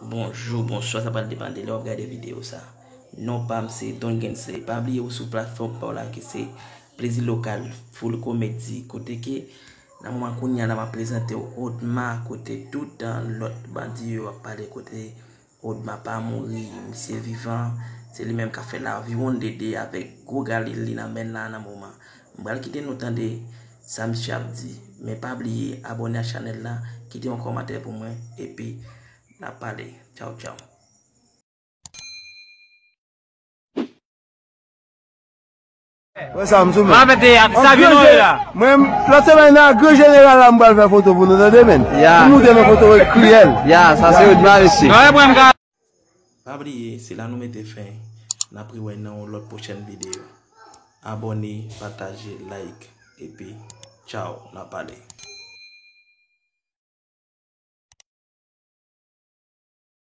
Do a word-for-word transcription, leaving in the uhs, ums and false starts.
Bonjou, bonswa, sa pral depann de lè w ap gade videyo sa. Non pa m se Don Gensley. Pa bliye ou sou platfòm pa w la ki se Plezi Lokal, Full Comedy, kote ke nan moman kounye a la m ap prezante w Odma, kote tout lòt bandi yo ap pale, kote Odma pa mouri, misye vivan, se li menm k ap fè lavi wonndede avèk gwo galil li nan men l la nan moman. M pral kite nou tande sa misye ap di, men pa bliye abòne ak chanèl la, kite yon kòmantè pou mwen, epi n ap pale. Tchaw, tchaw. Wè sa m sou men. Mwen, lòt semèn nan, gran jeneral la, m pral fè foto pou nou, tande, men. Pou nou te nan foto kriyèl. Ya, sa se Odma, mesye. Pa bliye, se la nou mete fen. N ap rewè nan yon lòt pwochèn videyo. Abòne, pataje, like, epi tchaw, n ap pale.